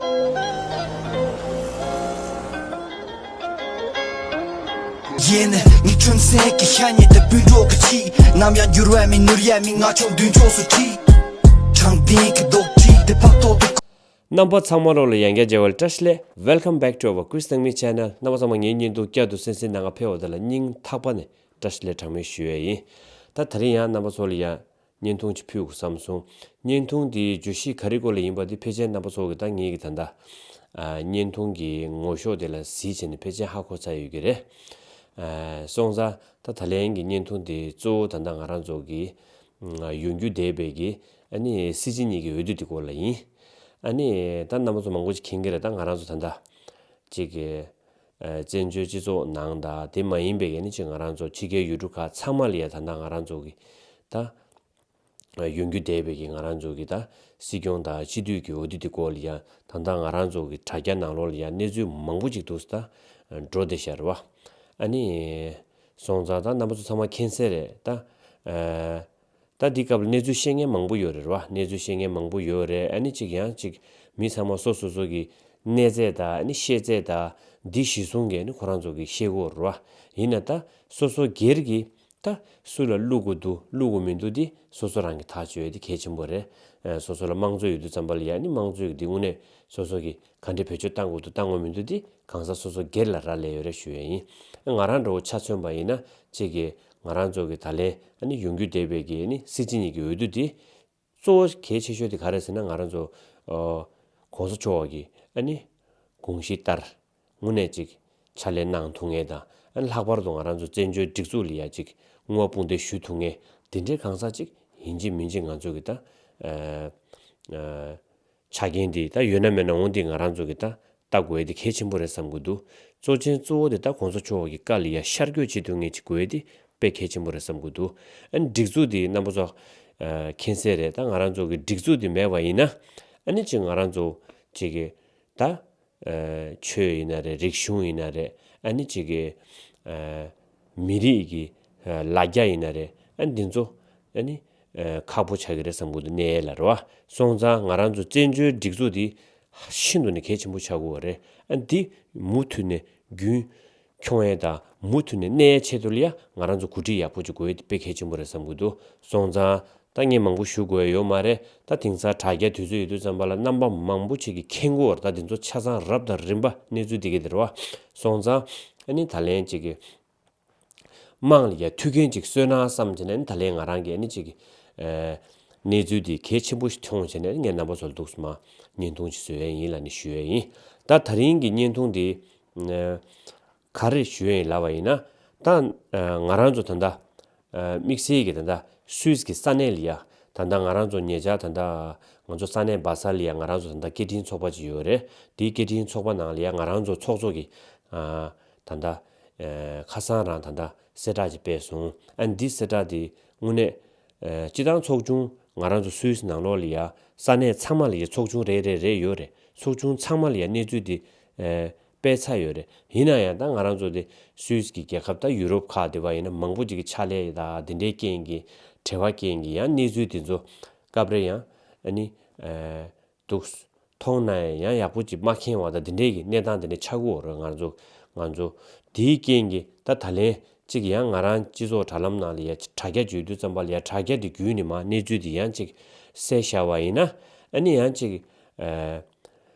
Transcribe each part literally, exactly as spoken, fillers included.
ཡིན། ངའི་ཁྲིམས་སེང་གི་ཤ་ཉེ་དེ་སྤུན་གྲོགས་ཀྱི་ཆེད། ནམ་ཡང་འགྱུར་བ་མེད་ནོར་ཡ་མེད། ང་ཆོ་མདུན་ཕྱོགས་སུ་ཁྲིད། དྲང་བདེན་གྱི་རྡོག་ཁྲིད་དེ་ཕག་ཏོག་ཏུ། རྣམ་པ་ཚང་མ་རོགས་ལ་ཡང་བསྐྱར་མཇལ་བར་བཀྲ་ཤིས་བདེ་ལེགས། Welcome back to our Chris Tangmi channel. རྣམ་པ་ཚང་མ་ངའི་བརྙན་ཐུང་བསྐྱར་དུ་གསན་གཟིགས་གནང་ག་ཕེབས་པ་དེ་ལ་སྙིང་ཐག་པ་ནས་བཀྲ་ཤིས་བདེ་ལེགས་གྲངས་མེད་ཞུ་ཡས་ཡིན། ད་དེ་རིང་ཡང་རྣམ་པ་ཚོ་ལ་ཡང་བརྙན་ཐུང་ཅིག་ཕུལ་དགོས་བསམ་སོང་། བརྙན་ཐུང་འདིའི་བརྗོད་གཞི་ག་རེ་སྐོར་ལ་ཡིན་པ་འདི་ཕལ་ཆེར་རྣམ་པ་ཚོ་གིས་ད་ངེད་ཀྱི་ད་ལྟ་ཨ་བརྙན་ཐུང་གི་ངོ་ཤོག་དེ་ལ་གཟིགས་བྱས་ནས་ཕལ་ཆེར་ཧ་གོ་ཚར་ཡོད་ཀྱི་རེད། ཨ་སོང་ཙང་ད་ད་ལན་གྱི་བརྙན་ཐུང་འདི་གཙོ་བོ་ད་ལྟ་ང་རང་ཚོ་གི་ཨ་ཡོང་རྒྱུ་བསྡད་པའི་གི་ཨ་ནི་སྲིད་སྤྱི་གཉིས་ཀྱི་འོས་བསྡུ་འདི་སྐོར་ལ་ཡིན། ཨ་ནི་ད་རྣམ་པ་ཚོ་མང་པོ་ཅིག་མཁྱེན་གྱི་རེད། ད་ང་རང་ཚོ་ད་ལྟ་ཅིག་གི་ཨ་བཙན་བྱོལ་སྤྱི་ཚོགས་ནང་དང་དེ་མ་ཡིན་པའི་གི་ཨ་ནི་ཅིག་ང་རང་ཚོ་ཕྱི་རྒྱལ་ཡུལ་གྲུ་ཁག་ཚང་མ་ལ་ཡ་ད་ལྟ་ང་རང་ཚོ་གི་ད་ཡོང་རྒྱུ་བསྡད་པའི་གི་ང་རང་ཚོ་གི་ད་སྲིད་སྐྱོང་དང་སྤྱི་འཐུས་ཀྱི་འོས་བསྡུ་དེ་སྐོར་ལ་ཡང་ད་ལྟ་ང་རང་ཚོ་གི་དྲ་རྒྱ་ནང་ལོགས་ལ་ཡང་གནས་ཚུལ་མང་པོ་ཅིག་འདུག་ད་འགྲོ་བསྡད་ཤག་རེད་བ། ཨ་ནི་སོང་ཙང་ད་རྣམ་པ་ཚོ་ཚང་མ་མཁྱེན་གསལ་རེད་ད། ཨ་ད་འདི་སྐབས་ལ་གནས་ཚུལ་བཤད་མཁན་མང་པོ་ཡོད་རེད་བ། གནས་ཚུལ་བཤད་མཁན་མང་པོ་ཡོད་རེད། ཨ་ནི་ཅིག་ཡང་ཅིག་མི་ཚང་མ་སོ་སོ་སོ་གི་གནས་ཚད་དང་ཨ་ནི་ཤེས་ཚད་དང་འདི་གཞི་བཟུང་གི་ཨ་ནི་ཁོ་རང་ཚོ་གི་བཤད་དགོས་རེད་བ། ཡིན་ན་ད་སོ་སོ་སྒེར་གྱི་ད་སུ་ལ་བླུག་དགོས་འདུག་བླུག་དགོས་མི་འདུག་འདི་སོ་སོ་རང་གིས་ཐག་གཅོད་ཡས་འདི་གལ་ཆེན་པོ་རེད། ཨ་སོ་སོ་ལ་དམངས་གཙོ་ཡོད་དུས་ཙམ་པ་ལ་ཡ་ནི་དམངས་གཙོའི་འདི་དངོས་གནས་སོ་སོ་གིས་ག་འདྲས་བེད་སྤྱོད་བཏང་དགོས་འདུག་བཏང་དགོས་མི་འདུག་འདི་གང་ཟག་སོ་སོ་སྒེར་ལ་རག་ལས་ཡོད་རེད་ཞུ་ཡས་ཡིན། ང་རང་འདྲ་བོ་ཆ་མཚོན་པ་ཡིན་ན་གཅིག་གིས་ང་རང་ཚོ་གི་ད་ལན་ཨ་ནི་ཡོང་རྒྱུ་བསྡད་པའི་གི་ཨ་ནི་སྲིད་སྤྱི་གཉིས་ཀྱི་འོས་བསྡུ་འདི་གཙོ་བོ་གལ་ཆེ་ཤོས་དེ་ག་རེ་ཟེར་ན། ང་རང་ཚོ་ཨོ་གོང་ས་མཆོག་གི་ཨ་ནི་དགོངས་གཞི་ལྟར་དངོས་གནས་ཅིག་ཕྱག་ལས་གནང་ཐུབ་མཁན་དང་ཨ་ནི་ལྷག་པར་དུ་ང་རང་ཚོ་བཙན་བྱོལ་སྒྲིག་འཛུགས་ལ་ཡ་ཅིག་བསྔོ་བ་དཔུང་འདེགས་ཞུ་ཐུབ་མཁན་དེ་འདྲའི་གང་ཟག་ཅིག་ཡིན་གཅིག་མིན་གཅིག་ང་ཚོ་གི་ད་ཨ་ཨ་ཆ་རྐྱེན་དེ་ད་ཡོད་ན་མེད་ན་འོང་དེ་ང་རང་ཚོ་གི་ད་ལྟ་དགོས་ཡ་དེ་གལ་ཆེན་པོ་རེད་བསམ་གི་འདུག་གཙོ་ཆེན་གཙོ་བོ་དེ་ད་གོང་ས་མཆོག་གི་བཀའ་ལ་ཡ་ཤར་བསྐྱོད་བྱེད་ཐུབ་མཁན་ཅིག་དགོས་ཡ་དེ་དཔེ་གལ་ཆེན་པོ་རེད་བསམ་གི་འདུག་ཨ་ནི་སྒྲིག་འཛུགས་དེ་རྣམ་པ་ཚོ་ཨ་མཁྱེན་གསལ་རེད། ད་ང་རང་ཚོ་གི་སྒྲིག་འཛུགས་དེ་མེད་པ་ཡིན་ན་ཨ་ནི་ཅིག་ང་རང་ཚོ་ཅིག་གི་ད་ཨ་ཆོས་ཡིན་ན་རེད། རིག་གཞུང་ཡིན་ན་རེད། ཨ་ནི་ཅིག་གི་ཨ་མི་རིགས་ཀྱི་ཨ་ལ་རྒྱ་ཡིན་ན་རེད། ཨ་ནི་འདི་ཚོ་ཨ་ནི་ཨ་ཁག་པོ་ཆགས་ཀྱི་རེད་བསམ་གི་འདུག་གནས་ཡས་ལ་རེད་བ། སོང་ཙང་ང་རང་ཚོ་བཙན་བྱོལ་སྒྲིག་འཛུགས་འདི་ཤིན་ཏུ་ནས་གལ་ཆེན་པོ་ཆགས་ཀྱི་ཡོད་རེད། ཨ་ནི་འདི་མུ་མཐུད་ནས་རྒྱུན་འཁྱོངས་ཡས་དང་མུ་མཐུད་ནས་གནས་ཡས་ཆེད་དུ་ལ་ཡ་ང་རང་ཚོ་གོ་སྒྲིག་ཡག་པོ་ཅིག་དགོས་ཡས་དེ་དཔེ་གལ་ཆེན་པོ་རེད་བསམ་གི་འདུག་སོང་ཙང་ད་ངས་མང་པོ་ཞུ་དགོས་ཡ་ཡོད་མ་རེད། ད་དེང་སང་དྲ་རྒྱ་དུས་ཚོད་ཡོད་དུས་ཙམ་པ་ལ་རྣམ་པ་མང་པོ་ཅིག་གིས་མཁྱེན་གྱི་ཡོད་རེད། ད་དེ་ཚོ་ཆ་ཚང་རབ་དང་རིམ་པ་གནས་ཚུལ་འདི་ག་དེ་རེད་བ། སོང་ཙང་ཨ་ནི་ད་ལན་ཅིག་གི་དམངས་ལ་ཡ་ཐུགས་འགན་ཅིག་གསོས་ན་བསམ་བྱས་ནས་ད་ལན་ང་རང་གིས་ཨ་ནི་ཅིག་གི་ཨ་གནས་ཚུལ་འདི་གལ་ཆེན་པོ་ཞིག་མཐོང་བྱས་ནས་ངས་རྣམ་པ་ཚོར་འདུག་སེ་མར་བརྙན་ཐུང་ཅིག་བཟོ་ཡས་ཡིན་ལབ་ནས་ཞུ་ཡས་ཡིན། ད་ད་རིང་གི་བརྙན་ཐུང་འདི་ཨ་ག་རེ་ཞུ་ཡས་ཡིན་ལབ་པ་ཡིན་ན། ད་ཨ་ང་རང་ཚོ་ད་ལྟ་ཨ་དམིགས་བསལ་གྱི་ད་ལྟ་སུད་སི་གི་ས་གནས་ལ་ཡ་ད་ལྟ་ང་རང་ཚོ་ཉེ་ཆར་ད་ལྟ་ང་ཚོ་ས་གནས་སྦ་སལ་ལ་ཡ་ང་རང་ཚོ་ད་ལྟ་སྐད་འཕྲིན་ཚོགས་པ་ཅིག་ཡོད་རེད། དེའི་སྐད་འཕྲིན་ཚོགས་པ་ནང་ལ་ཡ་ང་རང་ཚོ་ཚོགས་གཙོ་གི་ཨ་ད་ལྟ་ཨ་ཁ་སང་རང་ད་ལྟ་གསལ་བསྒྲགས་ཅིག་སྤེལ་སོང་། ཨ་འདི་གསལ་བསྒྲགས་འདི་དངོས་གནས་ཨ་སྤྱི་བཏང་ཚོགས་ཆུང་ང་རང་ཚོ་སུད་སི་ནང་ལོགས་ལ་ཡ་ས་གནས་ཚང་མ་ལ་ཡ་ཚོགས་ཆུང་རེ་རེ་རེ་ཡོད་རེད། ཚོགས་ཆུང་ཚང་མ་ལ་ཡ་གནས་ཚུལ་འདི་ཨ་སྤེལ་ཚར་ཡོད་རེད། ཡིན་ན་ཡང་ད་ང་རང་ཚོ་དེ་སུད་སི་གི་རྒྱལ་ཁབ་ད་ཡུ་རོབ་ཁག་དེ་བ་ཡིན་ན་མང་པོ་ཅིག་གི་ཕྱག་ལས་དང་དེ་འདྲའི་རྐྱེན་གྱིས་བྲེལ་བ་རྐྱེན་གྱིས་ཡང་གནས་ཚུལ་དེ་ཚོ་སྐབས་རེ་ཡང་ཨ་ནི་ཨ་འདུག་མཐོང་ན་ཡང་ཡག་པོ་ཅིག་མ་མཁྱེན་པ་དང་དེ་འདྲའི་གི་གནས་སྟངས་དེ་འདྲ་ཆགས་ཀྱི་ཡོད་རེད། ང་ཚོ་ང་ཚོ་དེའི་རྐྱེན་གྱིས་ད་ད་ལན་ཅིག་ཡང་ང་རང་སྤྱི་ཚོགས་དྲ་ལམ་ནང་ལ་ཡ་དྲ་རྒྱ་བརྒྱུད་དུས་ཙམ་པ་ལ་ཡ་དྲ་རྒྱ་དེ་བརྒྱུད་ནས་མར་གནས་ཚུལ་དེ་ཡང་ཅིག་གསལ་བཞག་པ་ཡིན་ན་ཨ་ནི་ཡང་ཅིག་ཨ་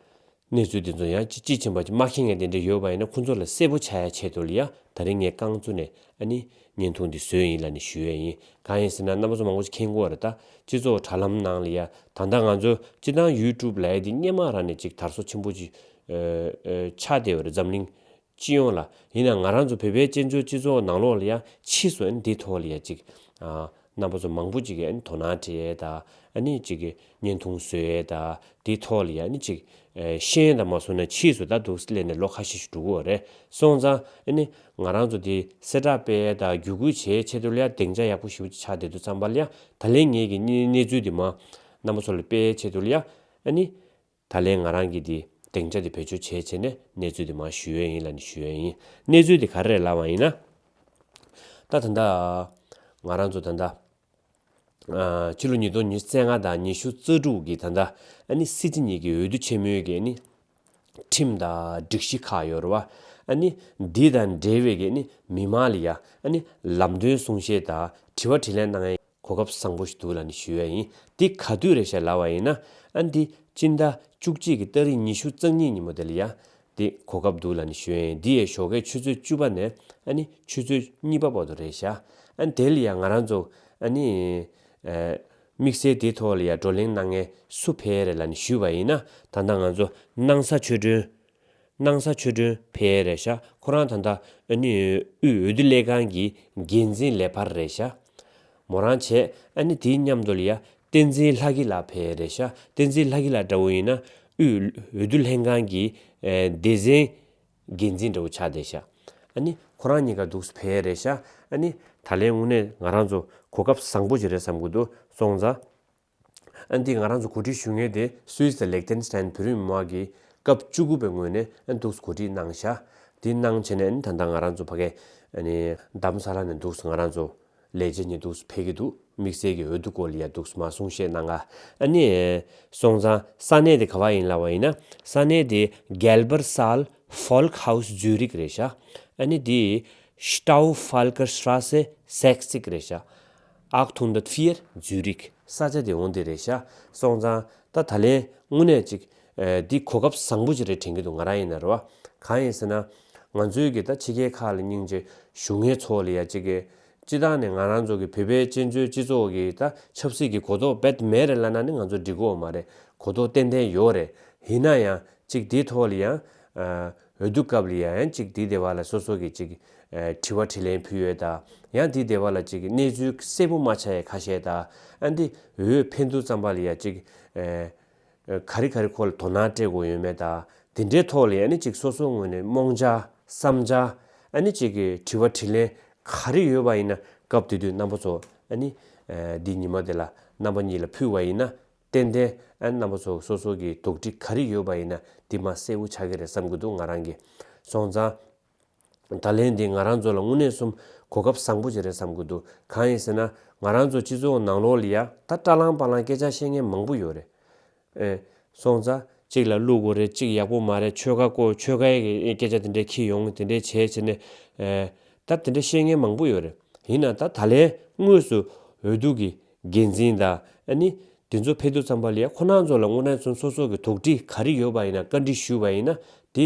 གནས་ཚུལ་དེ་ཚོ་ཡང་ཅི་ཅི་ཕྱིན་པ་ཅིག་མ་མཁྱེན་མཁན་དེ་འདྲ་ཡོད་པ་ཡིན་ན་ཁོང་ཚོ་ལ་གསལ་པོ་ཆགས་ཡ་ཆེད་དུ་ལ་ཡ་ད་རིང་ངས་རྐང་བཙུགས་ནས་ཨ་ནི་བརྙན་ཐུང་འདི་བཟོས་ཡིན་ལབ་ནས་ཞུ་ཡས་ཡིན། གང་ཡིན་ཟེར་ན་རྣམ་པ་ཚོ་མང་པོ་ཞིག་མཁྱེན་གྱི་ཡོད་རེད། ད་སྤྱི་ཚོགས་དྲ་ལམ་ནང་ལ་ཡ་ད་ལྟ་ང་ཚོ་སྤྱི་བཏང་ཡུ་ཊུབ་ལབ་ཡ་འདི་སྔོན་མ་རང་ནས་ཅིག་དར་སོ་ཆེན་པོ་ཅིག་ཨ་ཨ་ཆགས་བསྡད་ཡོད་རེད། འཛམ་གླིང་སྤྱི་ཡོངས་ལ། ཡིན་ན་ང་རང་ཚོ་བོད་པའི་བཙན་བྱོལ་སྤྱི་ཚོགས་ནང་ལོགས་ལ་ཡ་ཕྱིས་སུ་ཨ་ནི་འདིའི་ཐོག་ལ་ཡ་ཅིག་ཨ་རྣམ་པ་ཚོ་མང་པོ་ཅིག་གིས་ཨ་ནི་དོ་སྣང་སྤྲད་ཡས་དང་ཨ་ནི་ཅིག་གི་བརྙན་ཐུང་བཟོ་ཡས་དང་དེའི་ཐོག་ལ་ཡ་ཨ་ནི་ཅིག་ཨ་ཤེས་ཡོན་དང་མ་སོང་ན་ཕྱིས་སུ་ད་འདུག་སེ་སླེབས་ནས་ལོ་ཁ་ཤས་ཤིག་འགྲོ་གི་ཡོད་རེད། སོང་ཙང་ཨ་ནི་ང་རང་ཚོ་དེ་གསལ་བསྒྲགས་སྤེལ་ཡས་དང་བརྒྱུད་སྐུལ་བྱེད་ཡས་ཆེད་དུ་ལ་ཡ་སྡིངས་ཆ་ཡག་པོ་ཞེ་པོ་ཅིག་ཆགས་བསྡད་དུས་ཙམ་པ་ལ་ཡ་ད་ལན་ངེད་ཀྱི་གནས་གནས་ཚུལ་དེ་མར་རྣམ་པ་ཚོ་ལ་སྤེལ་ཡས་ཆེད་དུ་ལ་ཡ་ཨ་ནི། ད་ལན་ང་རང་གིས་འདི་སྡིངས་ཆ་འདི་བེད་སྤྱོད་བྱས་བྱས་ནས་གནས་ཚུལ་འདི་མར་ཞུ་ཡས་ཡིན་ལབ་ནས་ཞུ་ཡས་ཡིན། གནས་ཚུལ་འདི་ག་རེ་རེད་ལབ་པ་ཡིན་ན། ད་ད་ལྟ་ང་རང་ཚོ་ད་ལྟ་ཨ་ཕྱི་ལོ་ཉིས་སྟོང་ཉི་ཤུ་རྩ་ལྔ་དང་ཉི་ཤུ་རྩ་དྲུག་གི་ད་ལྟ་ཨ་ནི་སྲིད་སྤྱི་གཉིས་ཀྱི་འོས་བསྡུ་ཆེན་མོའི་གི་ཨ་ནི་ ཁྲིམས་དང་སྒྲིག་གཞི་ཁག་ཡོད་རེད་བ། ཨ་ནི་འདི་དང་འབྲེལ་བའི་གི་ནི་མི་མང་ལ་ཡ་ཨ་ནི་ལམ་སྟོན་གསུང་བཤད་དང་དྲི་བ་དྲིས་ལན་གནང་ཡའི་གོ་སྐབས་བཟང་པོ་ཞིག་འདུག་ལབ་ནས་ཞུ་ཡ་ཡིན། འདི་ག་དུས་རེད་ཤག་ལབ་པ་ཡིན་ན། ཨ་ནི་འདི་སྤྱི་ཟླ་བཅུ་གཅིག་གི་ཏ་རིག་ཉི་ཤུ་རྩ་གཉིས་ཉིན་མོ་དེ་ལ་ཡ་འདི་གོ་སྐབས་འདུག་ལབ་ནས་ཞུ་ཡ་ཡིན། འདི་ཡའི་ཞོགས་ཀའི་ཆུ་ཚོད་བཅུ་པ་ནས་ཨ་ནི་ཆུ་ཚོད་གཉིས་པ་བར་དུ་རེད་ཤག་ཨ་ནི་དེ་ལ་ཡ་ང་རང་ཚོ་ཨ་ནི་ཨ་དམིགས་བསལ་དེའི་ཐོག་ལ་ཡ་བགྲོ་གླེང་གནང་མཁན་སུ་ཕེབས་རེད་ལབ་ནས་ཞུས་པ་ཡིན་ན། ད་ལྟ་ང་ཚོ་སྣང་ས་ཆོས་སྒྲོན། སྣང་ས་ཆོས་སྒྲོན་ཕེབས་རེད་ཤག་ཁོ་རང་ད་ལྟ་ཨ་ནི་དབུས་འོས་བསྡུ་ལས་ཁང་གི་འགན་འཛིན་ལས་འཕར་རེད་ཤག་མོ་རང་བྱས། ཨ་ནི་དེའི་མཉམ་དུ་ལ་ཡ་བསྟན་འཛིན་ལྷ་སྐྱིད་ལགས་ཕེབས་རེད་ཤག་བསྟན་འཛིན་ལྷ་སྐྱིད་ལགས་འདྲ་བོ་ཡིན་ན་དབུས་འོས་བསྡུ་ལྷན་ཁང་གི་ཨ་སྡེ་ཚན་འགན་འཛིན་འདྲ་བོ་ཆགས་བསྡད་ཤག་ཨ་ནི་ཁོ་རང་གཉིས་ཀ་འདུག་སེ་ཕེབས་རེད་ཤག་ཨ་ནི་ད་ལན་དངོས་གནས་ང་རང་ཚོ་གོ་སྐབས་བཟང་པོ་ཞིག་རེད་བསམ་གྱི་འདུག་སོང་ཙང་། ཨ་ནི་འདི་ང་རང་ཚོ་གོ་སྒྲིག་ཞུ་མཁན་དེ་སུད་སི་དང་ལེག་ཐེན་སི་ཐན་བོད་རིགས་མི་མང་གི་སྐབས་བཅུ་དགུ་པའི་ངོས་ནས་ཨ་ནི་འདུག་སེ་གོ་སྒྲིག་གནང་ཤག་འདི་གནང་བྱས་ནས་ཨ་ནི་ད་ལྟ་ང་རང་ཚོ་ཕ་གི་ཨ་ནི་རྡ་རམ་ས་ལ་ནས་འདུག་སེ་ང་རང་ཚོ་ལས་བྱེད་གཉིས་འདུག་སེ་ཕེབས་ཀྱི་འདུག་དམིགས་བསལ་གྱི་འོས་བསྡུ་སྐོར་ལ་ཡ་འདུག་སེ་མར་གསུང་བཤད་གནང་ག་ཨ་ནི་སོང་ཙང་ས་གནས་དེ་ག་པར་ཡིན་ལབ་པ་ཡིན་ན། ས་གནས་དེ་Gelbersaal Volkshaus Zürich རེད་ཤག་ཨ་ནི་དེ་Stauffacher Straße sechzig རེད་ཤག achthundertvier Zürich ས་ཆ་དེ་འོང་དེ་རེད་ཤག་སོང་ཙང་ད་ད་ལན་དངོས་གནས་ཅིག་ཨ་འདི་གོ་སྐབས་བཟང་པོ་ཞིག་རེད་དྲན་གྱི་འདུག་ང་རང་ཡིན་ན་རེད་བ། གང་ཡིན་ཟེར་ན། ང་ཚོའི་གི་ད་ཕྱི་རྒྱལ་ཁག་ལ་སྙིང་རྗེ་ཞུ་མཁན་ཚོ་ལ་ཡ་ཅིག་གི་སྤྱི་བཏང་ནས་ང་རང་ཚོ་གི་བོད་པའི་བཙན་བྱོལ་སྤྱི་ཚོགས་ཀྱི་ད་ཆབ་སྲིད་ཀྱི་གོ་རྟོགས་རྦད་དེ་མེད་རེད་ལབ་ན་ནི་ང་ཚོ་འགྲིག་གི་ཡོད་མ་རེད། གོ་རྟོགས་ཏན་ཏན་ཡོད་རེད། ཡིན་ན་ཡང་ཅིག་དེའི་ཐོག་ལ་ཡང་ཨ་འོས་བསྡུ་སྐབས་ལ་ཡང་ཅིག་དེའི་སྡེ་བ་ལ་སོ་སོ་གི་ཅིག་ཨ་དྲི་བ་དྲིས་ལན་ཕུལ་ཡས་དང་། ཡང་དེའི་སྡེ་བ་ལ་ཅིག་གནས་ཚུལ་གསལ་པོ་མ་ཆགས་ཡས་ཁ་ཤས་དང་། ཨ་འདི་འོས་འཕེན་དུས་ཙམ་པ་ལ་ཡ་ཅིག་ཨ་ག་རེ་ག་རེ་ཁོ་ལ་དོ་སྣང་སྤྲད་དགོས་ཡོད་མེད་དང་། དེ་འདྲའི་ཐོག་ལ་ཨ་ནི་ཅིག་སོ་སོའི་ངོས་ནས་རྨོངས་འཆར་བསམ་འཆར། ཨ་ནི་ཅིག་གི་དྲི་བ་དྲིས་ལན་ག་རེ་ཡོད་པ་ཡིན་ན་སྐབས་དེ་དུས་རྣམ་པ་ཚོ་ཨ་ནི་ཨ་འདི་ཉི་མ་དེ་ལ་རྣམ་པ་གཉིས་ལ་ཕུལ་བ་ཡིན་ན་ཏན་ཏན་ཨ་ནི་རྣམ་པ་ཚོ་སོ་སོ་གི་དོགས་འདྲི་ག་རེ་ཡོད་པ་ཡིན་ན་འདི་མ་གསལ་པོ་ཆགས་ཀྱི་རེད་བསམ་གྱི་འདུག་ང་རང་གིས། སོང་ཙང་། ད་ལན་འདི་ང་རང་ཚོ་ལ་དངོས་གནས་སུ་གོ་སྐབས་བཟང་པོ་ཅིག་རེད་བསམ་གྱི་འདུག་གང་ཡིན་ཟེར་ན། ང་རང་ཚོ་སྤྱི་ཚོགས་ནང་ལོགས་ལ་ཡ་ད་ཀྲ་ལང་པ་ལང་སྐད་ཆ་བཤད་མཁན་མང་པོ་ཡོད་རེད། ཨེ། སོང་ཙང་གཅིག་ལ་བླུག་དགོས་རེད། གཅིག་ཡག་པོ་མ་རེད། ཆོལ་ཁ་བསྐོར། ཆོལ་ཁའི་སྐད་ཆ་དེ་འདྲ་འཁྱེར་ཡོང་། དེ་འདྲ་བྱས་བྱས་ནས། ཨེ། ད་དེ་འདྲ་བཤད་མཁན་མང་པོ་ཡོད་རེད། ཡིན་ན་ད་ད་ལན་དངོས་སུ་འོས་བསྡུ་གི་འགན་འཛིན་དང་ཨ་ནི་དེ་ཚོ་ཕེབས་དུས་ཙམ་པ་ལ་ཡ་ཁོ་རང་ཚོ་ལ་དངོས་གནས་སོ་སོ་གི་དོགས་འདྲི་ག་རེ་ཡོད་པ་ཡིན་ན། བཀའ་འདྲི་ཞུས་པ་ཡིན་ན་དེ་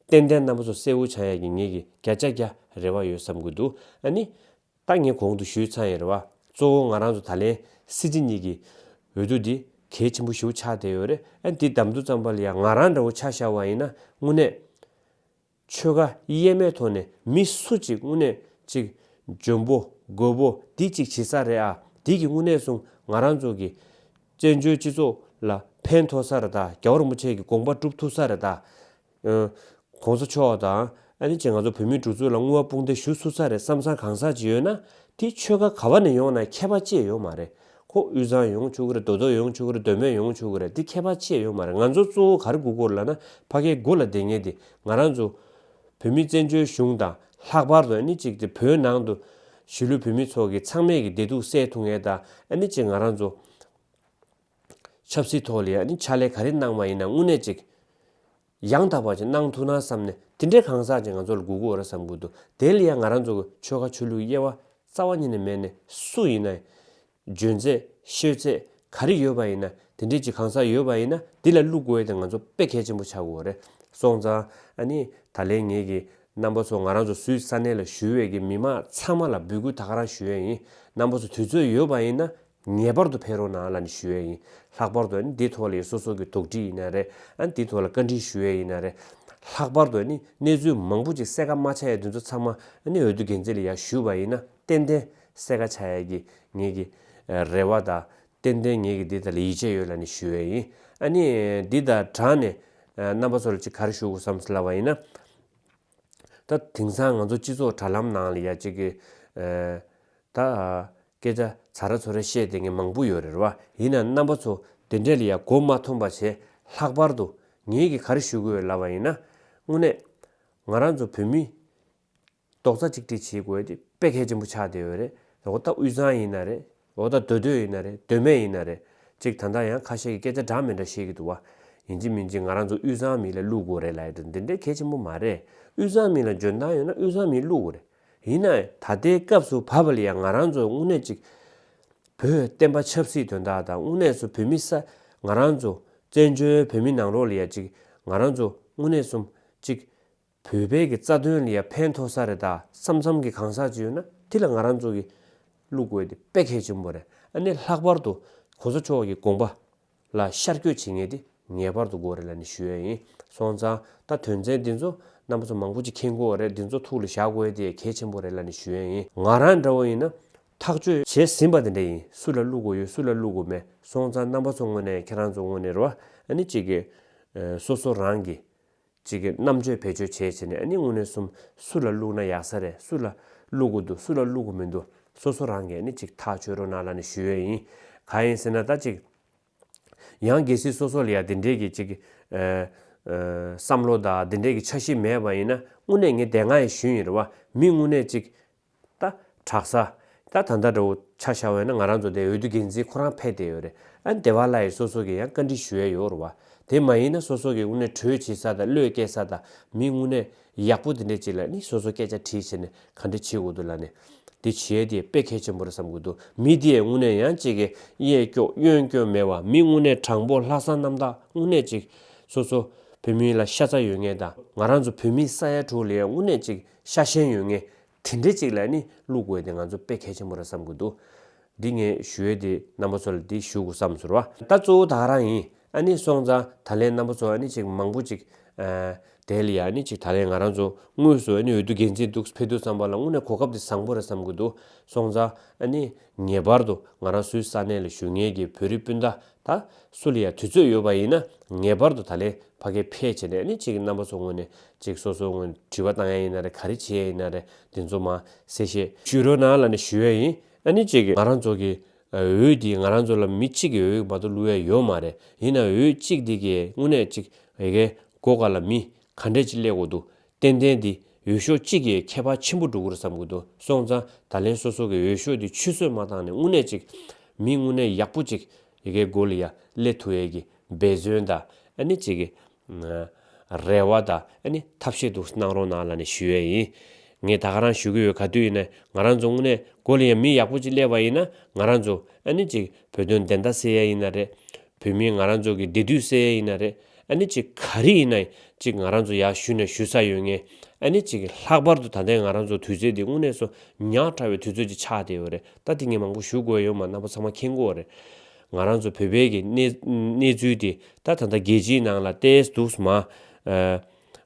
ཏན་ཏན་རྣམ་པ་ཚོ་གསལ་པོ་ཆགས་ཡ་གི་ངེད་ཀྱི་བརྒྱ་ཆ་བརྒྱ་རེ་བ་ཡོད་བསམ་གྱི་འདུག་ཨ་ནི། ད་ངས་གོང་དུ་ཞུས་ཚར་ཡིན་རེད་བ། གཙོ་བོ་ང་རང་ཚོ་ད་ལན་སྲིད་སྤྱི་གཉིས་ཀྱི་འོས་བསྡུ་འདི་གལ་ཆེན་པོ་ཞེ་པོ་ཆགས་བསྡད་ཡོད་རེད། ཨ་འདི་བདམས་དུས་ཙམ་པ་ལ་ཡང་ང་རང་འདྲ་བོ་ཆ་བཞག་པ་ཡིན་ན་དངོས་གནས་ཆོལ་ཁ་དབྱེར་མེད་ཐོག་ནས་མི་སུ་གཅིག་དངོས་གནས་གཅིག་འཇོན་པོ་རྒོད་པོ་འདི་གཅིག་བྱེད་ས་རེད་ཨ། འདི་གི་དངོས་གནས་སོང་ང་རང་ཚོ་གི་བཙན་བྱོལ་སྤྱི་ཚོགས་ལ་ཕན་ཐོགས་ས་རེད་ད། རྒྱལ་བ་རིན་པོ་ཆེ་གི་དགོངས་པ་སྒྲུབ་ཐུབ་ས་རེད་ད། ཨ་གོང་ས་མཆོག་དང་ཨ་ནི་ཅིག་ང་ཚོ་བོད་མིའི་སྒྲིག་འཛུགས་ལ་བསྔོ་བ་དཔུང་འདེགས་ཞུ་ཚུགས་ས་རེད་བསམ་བསམ་གང་ཟག་ཅིག་ཡོད་ན་དེ་ཆོལ་ཁ་ག་བ་ནས་ཡོང་ན་ཁྱད་པར་ཅི་ཡོད་མ་རེད། ཁོ་དབུས་གཙང་ཡོང་ཆོག་གི་རེད། མདོ་སྟོད་ཡོང་ཆོག་གི་རེད། མདོ་སྨད་ཡོང་ཆོག་གི་རེད། དེ་ཁྱད་པར་ཅི་ཡོད་མ་རེད། ང་ཚོ་གཙོ་བོ་ག་རེ་དགོས་ཀྱི་ཡོད་ལབ་ན་ཕ་གིའི་མགོ་ལ་བསྡད་མཁན་དེ་ང་རང་ཚོ་བོད་མིའི་བཙན་བྱོལ་གཞུང་དང་། ལྷག་པར་དུ་ཨ་ནི་ཅིག་དེ་བོད་ནང་དུ་གཞིས་ལུས་བོད་མི་ཚོ་གི་ཚང་མས་ཀྱི་བདེ་སྡུག་སེལ་ཐུབ་མཁན་དང་། ཨ་ནི་ཅིག་ང་རང་ཚོ་ཆབ་སྲིད་ཐོག་ལ་ཡ་ནི་ཕྱག་ལས་ག་རེ་གནང་བ་ཡིན་ན་དངོས་གནས་ཅིག་ཡང་དག་པ་ཅིག་གནང་ཐུབ་ན་བསམ་ནས་དེ་འདྲའི་གང་ཟག་ཅིག་ང་ཚོ་ལ་དགོས་ཀྱི་ཡོད་རེད་བསམ་གྱི་འདུག་དེ་ལ་ཡ་ང་རང་ཚོ་གི་ཆོལ་ཁ་ཆོས་ལུགས་དབྱེ་བ་རྩ་བ་ཉིད་ནས་མེད་ནས་སུ་ཡིན་ན་འཇོན་ཚད་ཤེས་ཚད་ག་རེ་ཡོད་པ་ཡིན་ན་དེ་འདྲའི་ཅིག་གང་ཟག་ཡོད་པ་ཡིན་ན་འདི་ལ་བླུག་དགོས་ཡས་དེ་ང་ཚོ་དཔེ་གལ་ཆེན་པོ་ཆགས་ཀྱི་ཡོད་རེད། སོང་ཙང་ཨ་ནི་ད་ལན་ངེད་ཀྱི་རྣམ་པ་ཚོ་ང་རང་ཚོ་སུད་སི་ས་གནས་ལ་བཞུགས་པའི་གི་མི་མང་ཚང་མ་ལ་འབོད་སྐུལ་ད་ག་རང་ཞུ་ཡས་ཡིན། རྣམ་པ་ཚོ་དུས་ཚོད་ཡོད་པ་ཡིན་ན། ངེས་པར་དུ་ཕེབས་རོགས་གནང་ལབ་ནས་ཞུ་ཡས་ཡིན། ལྷག་པར་དུ་ཨ་ནི་འདིའི་ཐོག་ལ་སོ་སོ་གི་དོགས་འདྲི་ཡིན་ན་རེད། ཨ་ནི་འདིའི་ཐོག་ལ་བཀའ་འདྲི་ཞུ་ཡས་ཡིན་ན་རེད། ལྷག་པར་དུ་ཨ་ནི་གནས་ཚུལ་མང་པོ་ཅིག་གསལ་ཁ་མ་ཆགས་ཡས་དེ་ཚོ་ཚང་མ་ཨ་ནི་འོས་བསྡུ་འགན་འཛིན་ལ་ཡར་ཞུས་པ་ཡིན་ན་ཏན་ཏན་གསལ་ཁ་ཆགས་ཡས་ཀྱི་ངེད་ཀྱི་རེ་བ་དང་། ཏན་ཏན་ངེད་ཀྱི་འདི་དག་ལ་ཡིད་ཆེས་ཡོད་ལབ་ནས་ཞུ་ཡས་ཡིན། ཨ་ནི་འདི་དང་སྦྲགས་ནས་རྣམ་པ་ཚོ་ལ་ཅིག་ག་རེ་ཞུ་དགོས་བསམ་ལབ་པ་ཡིན་ན། ད་དེང་སང་ང་ཚོ་སྤྱི་ཚོགས་དྲ་ལམ་ནང་ལ་ཡ་གཅིག་གི་ཨ་ད་སྐད་ཆ་ཚ་ར་ཚོ་ར་བཤད་བསྡད་མཁན་མང་པོ་ཡོད་རེད་བ། ཡིན་ན་རྣམ་པ་ཚོ་དེ་འདྲས་ལ་ཡ་མགོ་མ་འཐོམས་པ་བྱས། ལྷག་པར་དུ་ངེད་ཀྱིས་ག་རེ་ཞུ་དགོས་ལབ་པ་ཡིན་ན། དངོས་གནས་ང་རང་ཚོ་བོད་མི་རྡོག་རྩ་གཅིག་སྒྲིལ་བྱེད་དགོས་ཡ་དེ་དཔེ་གལ་ཆེན་པོ་ཆགས་བསྡད་ཡོད་རེད། འོ་ད་དབུས་གཙང་ཡིན་ན་རེད། འོ་ད་མདོ་སྟོད་ཡིན་ན་རེད། མདོ་སྨད་ཡིན་ན་རེད། གཅིག་ད་ལྟ་ཡང་ཁ་ཤས་ཀྱིས་སྐད་ཆ་འདྲ་མི་འདྲ་བཤད་ཀྱི་འདུག་བ། ཡིན་གཅིག་མིན་གཅིག་ང་རང་ཚོ་དབུས་གཙང་མི་ལ་བླུག་དགོས་རེད་ལབ་ཡ་དེ་འདི་འདྲའི་གལ་ཆེན་པོ་མ་རེད། དབུས་གཙང་མི་ལ་འཇོན་ཐང་ཡོད་ན་དབུས་གཙང་མི་བླུག་དགོས་རེད། ཡིན་ནའི་ད་ལྟའི་སྐབས་སུ་བབས་པ་ལ་ཡང་ང་རང་ཚོ་དངོས་གནས་ཅིག་བོད་བསྟན་པ་ཆབ་སྲིད་དོན་དག་དང་དངོས་གནས་སུ་བོད་མི་ས་ང་རང་ཚོ་བཙན་བྱོལ་བོད་མི་ནང་ལོགས་ལ་ཡ་ཅིག་ང་རང་ཚོ་དངོས་གནས་སུ་ཅིག་བོད་པའི་གི་རྩ་དོན་ལ་ཡ་ཕན་ཐོགས་ས་རེད་ད་བསམ་བསམ་གི་གང་ཟག་ཅིག་ཡོད་ན་དེ་ལ་ང་རང་ཚོ་གི་བླུག་དགོས་དེ་དཔེ་གལ་ཆེན་པོ་རེད། ཨ་ནི་ལྷག་པར་དུ་གོང་ས་མཆོག་གི་དགོངས་པ་ལ་ཤར་བསྐྱོད་བྱེད་མཁན་དེ་ངེས་པར་དུ་དགོས་རེད་ལབ་ནས་ཞུ་ཡས་ཡིན། སོང་ཙང་ད་དོན་ཚན་འདི་ཚོ་རྣམ་པ་ཚོ་མང་པོ་ཅིག་མཁྱེན་གྱི་ཡོད་རེད། འདི་ཚོ་ཐུགས་ལ་བཞག་དགོས་དེ་གལ་ཆེན་པོ་རེད་ལབ་ནས་ཞུ་ཡས་ཡིན། ང་རང་འདྲ་བོ་ཡིན་ན་ཐག་གཅོད་བྱས་ཟིན་པ་དེ་འདྲ་ཡིན། སུ་ལ་བླུག་དགོས་ཡོད་སུ་ལ་བླུག་དགོས་མེད། སོང་ཙང་རྣམ་པ་ཚོ་ངོས་ནས་ཁྱེད་རང་ཚོ་ངོས་ནས་རེད་བ། ཨ་ནི་གཅིག་གི་སོ་སོ་རང་གི་གཅིག་གི་རྣམ་དཔྱོད་བེད་སྤྱོད་བྱས་བྱས་ནས་ཨ་ནི་དངོས་གནས་སུ་སུ་ལ་བླུག་ན་ཡག་ས་རེད། སུ་ལ་བླུག་དགོས་འདུག་སུ་ལ་བླུག་དགོས་མི་འདུག་སོ་སོ་རང་གིས་ཨ་ནི་གཅིག་ཐག་གཅོད་རོགས་གནང་ལབ་ནས་ཞུ་ཡས་ཡིན། གང་ཡིན་ཟེར་ན་ད་གཅིག་ཡང་གལ་སྲིད་སོ་སོ་ལ་ཡ་དེ་འདྲའི་གི་གཅིག་གི་ཨ་ཨ་བསམ་བློ་དང་དེ་འདྲའི་གི་འཆར་གཞི་མེད་པ་ཡིན་ན་དངོས་གནས་ངས་དེ་སྔ་ཡང་ཞུས་ཡིན་རེད་བ། མི་དངོས་གནས་གཅིག་ད་དྲག་ས་ད་ད་ལྟ་འདྲ་བོ་ཆ་བཞག་པ་ཡིན་ན་ང་རང་ཚོ་དེ་འོས་བསྡུ་འགན་འཛིན་ཁོ་རང་ཕེབས་བསྡད་ཡོད་རེད། ཨ་ནི་དེ་བ་ལ་ཡི་སོ་སོ་གི་ཡང་བཀའ་འདྲི་ཞུ་ཡ་ཡོད་རེད་བ། དེ་མ་ཡིན་ན་སོ་སོ་གི་དངོས་གནས་གྲོས་བྱེད་ས་དང་བློས་བཀལ་ས་དང་མི་དངོས་གནས་ཡག་པོ་དེ་འདྲས་ཅིག་ལ་ནི་སོ་སོ་སྐད་ཆ་དྲིས་བྱས་ནས་ག་འདྲས་བྱེད་དགོས་འདུག་ལབ་ནས་དེ་བྱེད་ཡ་དེ་དཔེ་གལ་ཆེན་པོ་རེད་བསམ་གི་འདུག་མི་དེ་དངོས་གནས་ཡང་གཅིག་གི་གཡས་སྐྱོ་གཡོན་སྐྱོ་མེད་བ། མི་དངོས་གནས་དྲང་པོ་ལྷག་བསམ་རྣམ་དག་དངོས་གནས་ཅིག་སོ་སོ་བོད་མི་ལ་ཤ་ཚ་ཡོད་མཁན་དང་ང་རང་ཚོ་བོད་མི་ས་ཡ་དྲུག་ལ་ཡང་དངོས་གནས་ཅིག་ཤ་ཞེན་ཡོད་མཁན་དེ་འདྲས་ཅིག་ལ་ནི་བླུག་དགོས་དེ་ང་ཚོ་དཔེ་གལ་ཆེན་པོ་རེད་བསམ་གི་འདུག་འདི་ངས་ཞུ་ཡས་དེ་རྣམ་པ་ཚོ་ལ་འདི་ཞུ་དགོས་བསམ་ཟེར་བ། ད་གཙོ་བོ་ད་ག་རང་ཡིན། ཨ་ནི་སོང་ཙང་ད་ལན་རྣམ་པ་ཚོ་ཨ་ནི་ཅིག་མང་པོ་ཅིག་ཨ་དེ་ལ་ཡ་ཨ་ནི་ཅིག་ད་ལན་ང་རང་ཚོ་དངོས་སུ་ཨ་ནི་འོས་བསྡུ་འགན་འཛིན་འདུག་ཕེབས་དུས་ཙམ་པ་ལ་དངོས་གནས་གོ་སྐབས་དེ་བཟང་པོ་རེད་བསམ་གི་འདུག་སོང་ཙང་ཨ་ནི་ངེས་པར་དུ་ང་རང་སུའི་ས་གནས་ལ་བཞུགས་མཁན་གྱི་བོད་རིགས་སྤུན་ཟླ་ད་སུ་ལ་ཡ་དུས་ཚོད་ཡོད་པ་ཡིན་ན་ངེས་པར་དུ་ད་ལན་ཕ་གི་ཕེབས་བྱས་ནས་ཨ་ནི་ཅིག་རྣམ་པ་ཚོ་ངོས་ནས་ཅིག་སོ་སོ་ངོས་དྲི་བ་བཏང་ཡ་ཡིན་ན་རེད། ག་རེ་བྱེད་ཡ་ཡིན་ན་རེད། དེ་ཚོ་མ་གསལ་བཤད་ཞུ་རོགས་གནང་ལབ་ནས་ཞུ་ཡ་ཡིན། ཨ་ནི་ཅིག་ང་རང་ཚོ་གི་འོས་འདི་ང་རང་ཚོ་ལ་མི་གཅིག་གི་འོས་མ་གཏོགས་བླུག་ཡ་ཡོད་མ་རེད། ཡིན་ན་འོས་གཅིག་འདི་གི་དངོས་གནས་ཅིག་ཡ་གི་སྒོ་ཁ་ལ་མི་ག་འདྲས་ཅིག་སླེབས་དགོས་འདུག་ཏན་ཏན་འདི་འོས་ཤོག་གཅིག་གིས་ཁྱད་པར་ཆེན་པོ་འགྲོ་གི་རེད་བསམ་གི་འདུག་སོང་ཙང་ད་ལན་སོ་སོ་གི་འོས་ཤོག་འདི་ཆུད་ཟོས་མ་བཏང་ནས་དངོས་གནས་ཅིག་མི་དངོས་གནས་ཡག་པོ་ཅིག་ཡ་གི་སྒོ་ལ་ཡ་སླེབས་ཐུབ་ཡ་གི་འབད་བརྩོན་དང་ཨ་ནི་ཅིག་གི་རེ་བ་དང་ཨ་ནི་ཐབས་ཤེས་འདུག་གནང་རོགས་གནང་ལབ་ནས་ཞུ་ཡས་ཡིན། ངས་ད་ག་རང་ཞུ་གི་ཡོད། ག་དུས་ཡིན་ན་ང་རང་ཚོ་དངོས་གནས་སྒོ་ལ་ཡ་མི་ཡག་པོ་ཅིག་སླེབས་པ་ཡིན་ན་ང་རང་ཚོ་ཨ་ནི་ཅིག་བོད་དོན་བདེན་མཐའ་གསལ་ཡ་ཡིན་ན་རེད། བོད་མི་ང་རང་ཚོ་གི་བདེ་སྡུག་གསལ་ཡ་ཡིན་ན་རེད། ཨ་ནི་ཅིག་ག་རེ་ཡིན་ན་ཅིག་ང་རང་ཚོ་ཡར་ཞུ་ན་ཞུ་ས་ཡོད་ངེས། ཨ་ནི་ཅིག་ལྷག་པར་དུ་ད་ལྟའི་ང་རང་ཚོ་དུས་ཚོད་འདི་དངོས་གནས་སུ་ཉག་ཕྲ་བའི་དུས་ཚོད་ཅིག་ཆགས་བསྡད་ཡོད་རེད། ད་འདི་ངས་མང་པོ་ཞུ་དགོས་ཡོད་མ་རྣམ་པ་ཚང་མ་མཁྱེན་གྱི་ཡོད་རེད། ང་རང་ཚོ་བོད་པའི་གི་གནས་གནས་ཚུལ་འདི་ད་ད་ལྟ་རྒྱལ་སྤྱིའི་ནང་ལ་ཏོག་ཙམ་འདུག་སེ་མ་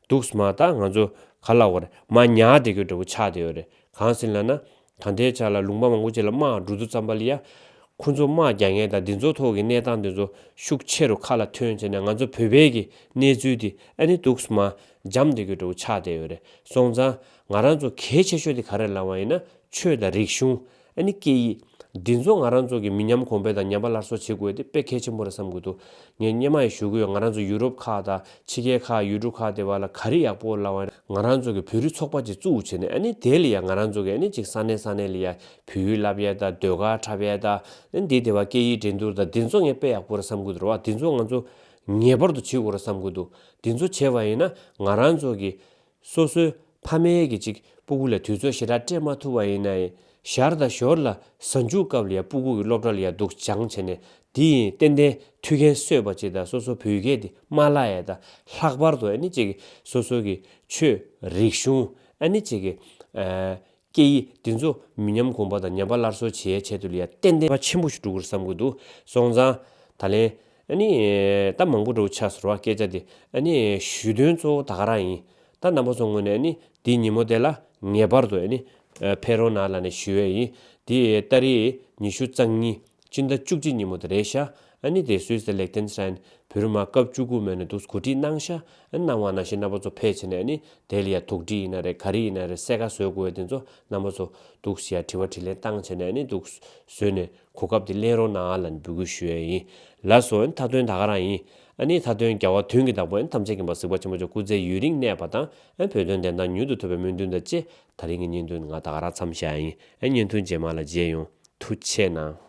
འདུག་སེ་མ་ད་ང་ཚོ་ག་ལབ་དགོས་རེད། མར་ཉར་བསྡད་རྒྱུ་འདྲ་པོ་ཆགས་བསྡད་ཡོད་རེད། གང་ཟེར་ལབ་ན་ད་ལྟའི་ཆ་ལ་ལུང་པ་མང་པོ་ཅིག་ལ་དམག་འགྲོ་དུས་ཙམ་པ་ལ་ཡ་ཁོ་ཚོ་དམག་རྒྱག་མཁན་དང་འདི་ཚོ་ཐོག་གི་གནས་སྟངས་འདི་ཚོ་ཤུགས་ཆེ་རུ་ཁ་ལ་ཐོན་བྱས་ནས་ང་ཚོ་བོད་པའི་གི་གནས་ཚུལ་འདི་ཨ་ནི་འདུག་སེ་མར་འཇམ་བསྡད་རྒྱུ་འདྲ་པོ་ཆགས་བསྡད་ཡོད་རེད། སོང་ཙང་ང་རང་ཚོ་གལ་ཆེ་ཤོས་དེ་ག་རེ་ལབ་པ་ཡིན་ན་ཆོས་དང་རིག་གཞུང་ཨ་ནི་སྐད་ཡིག་འདི་ཚོ་ང་རང་ཚོ་གི་མི་ཉམས་གོང་འཕེལ་དང་ཉམས་པ་སླར་གསོ་བྱེད་དགོས་དེ་དཔེ་གལ་ཆེན་པོ་རེད་བསམ་གྱི་འདུག་ངས་སྔོན་མ་ཡང་ཞུ་གི་ཡོད། ང་རང་ཚོ་ཡུ་རོབ་ཁག་དང་ཕྱི་རྒྱལ་ཁག་ཡུལ་གྲུ་ཁག་དེ་བ་ལ་ག་རེ་ཡག་པོ་ལབ་པ་ཡིན་ན་ང་རང་ཚོ་གི་བོད་རིགས་ཚོགས་པ་ཅིག་བཙུགས་བྱས་ནས་ཨ་ནི་དེ་ལ་ཡ་ང་རང་ཚོ་གི་ཨ་ནི་ཅིག་ས་གནས་ས་གནས་ལ་ཡ་བོད་ཡིག་བསླབ་ཡ་དང་ཟློས་གར་འཁྲབ་ཡ་དང་ཨ་ནི་དེ་དེ་བ་སྐད་ཡིག་འགྲན་བསྡུར་དང་འདི་ཚོ་ངས་དཔེ་ཡག་པོ་རེད་བསམ་གྱི་འདུག་རེད་བ། འདི་ཚོ་ང་ཚོ་ངེས་པར་དུ་བྱེད་དགོས་རེད་བསམ་གྱི་འདུག་འདི་ཚོ་བྱས་པ་ཡིན་ན་ང་རང་ཚོ་གི་སོ་སོའི་ཕ་མའི་གི་ཅིག་སྤུ་གུ་ལ་དུས་ཚོད་ཞེ་དྲག་སྤྲད་མ་ཐུབ་པ་ཡིན་ན་ཡང་ཞར་དང་ཞོར་ལ་གཟའ་མཇུག་སྐབས་ལ་ཡང་སྤུ་གུ་གི་སློབ་གྲྭ་ལ་ཡང་འདུག་སྦྱངས་བྱས་ནས་དེ་ཡིན་ཏན་ཏན་མཐུན་རྐྱེན་བཟོས་པ་ཅིག་དང་སོ་སོ་བོད་སྐད་དེ་མ་བརླག་ཡ་དང་ལྷག་པར་དུ་ཨ་ནི་ཅིག་སོ་སོ་གི་ཆོས་རིག་གཞུང་ཨ་ནི་ཅིག་གི་ཨ་སྐད་ཡིག་དེ་ཚོ་མི་ཉམས་གོང་འཕེལ་དང་ཉམས་པ་སླར་གསོ་བྱེད་ཡའི་ཆེད་དུ་ལ་ཡ་ཏན་ཏན་ཆེན་པོ་ཞིག་འགྲོ་གི་རེད་བསམ་གྱི་འདུག་སོང་ཙང་ད་ལན་ཨ་ནི་ད་མང་པོ་འགྲོ་ཆགས་སོང་ར་སྐད་ཆ་དེ་ཨ་ནི་ཞུ་དོན་གཙོ་བོ་ད་ག་རང་ཡིན། ད་རྣམ་པ་ཚོ་ངོས་ནས་ཨ་ནི་འདི་ཉིན་མོ་དེ་ལ་ངེས་པར་དུ་ཨ་ནི་ཕེབས་རོགས་གནང་ལབ་ནས་ཞུ་ཡས་ཡིན། འདི་ཏ་རིག་ཉི་ཤུ་རྩ་གཉིས་སྤྱི་ཟླ་བཅུ་གཅིག་ཉིན་མོ་དེ་རེད་ཤག་ཨ་ནི་དེ་སུད་སི་ལེག་ཏེན་སི་ཊེན་བོད་རིགས་མ་སྐབས་བཅུ་དགུ་མོ་ནས་འདུག་གོ་སྒྲིག་གནང་ཤག་ཨ་ནི་གནང་བ་ནང་བཞིན་རྣམ་པ་ཚོ་ཕེབས་བྱས་ནས་ཨ་ནི་དེ་ལ་ཡ་དོགས་འདྲི་ཡིན་ན་རེད་ག་རེ་ཡིན་ན་རེད་གསལ་ཁ་བཟོ་དགོས་ཡ་དེ་ཚོ་རྣམ་པ་ཚོ་འདུག་ཞིག་ཡ་དྲི་བ་དྲིས་ལན་བཏང་བྱས་ནས་ཨ་ནི་འདུག་བཟོས་ནས་གོ་སྐབས་དེ་ལེན་རོགས་གནང་ལབ་ནས་འབོད་སྐུལ་ཞུ་ཡ་ཡིན། ལགས་སོ། ཨ་ནི་མཐའ་དོན་ད་ག་རང་ཡིན། ཨ་ནི་མཐའ་དོན་རྒྱལ་བ་དོན་གྱི་བདག་པོ་ཨ་ནི་ཐམས་ཅད་མཁྱེན་པ་གཟིགས་པ་ཆེན་པོ་མཆོག་སྐུ་ཚེ་ཡུན་རིང་གནས་པ་དང་ཨ་ནི་བོད་དོན་བདེན་མཐའ་མྱུར་དུ་ཐོབ་པའི་སྨོན་འདུན་དང་བཅས་ད་རིང་གི་བརྙན་ཐུང་ང་ད་ག་རང་མཚམས་བཞག་ཡིན། ཨ་ནི་བརྙན་ཐུང་རྗེས་མ་ལ་མཇལ་ཡོང་། ཐུགས་རྗེ་གནང་།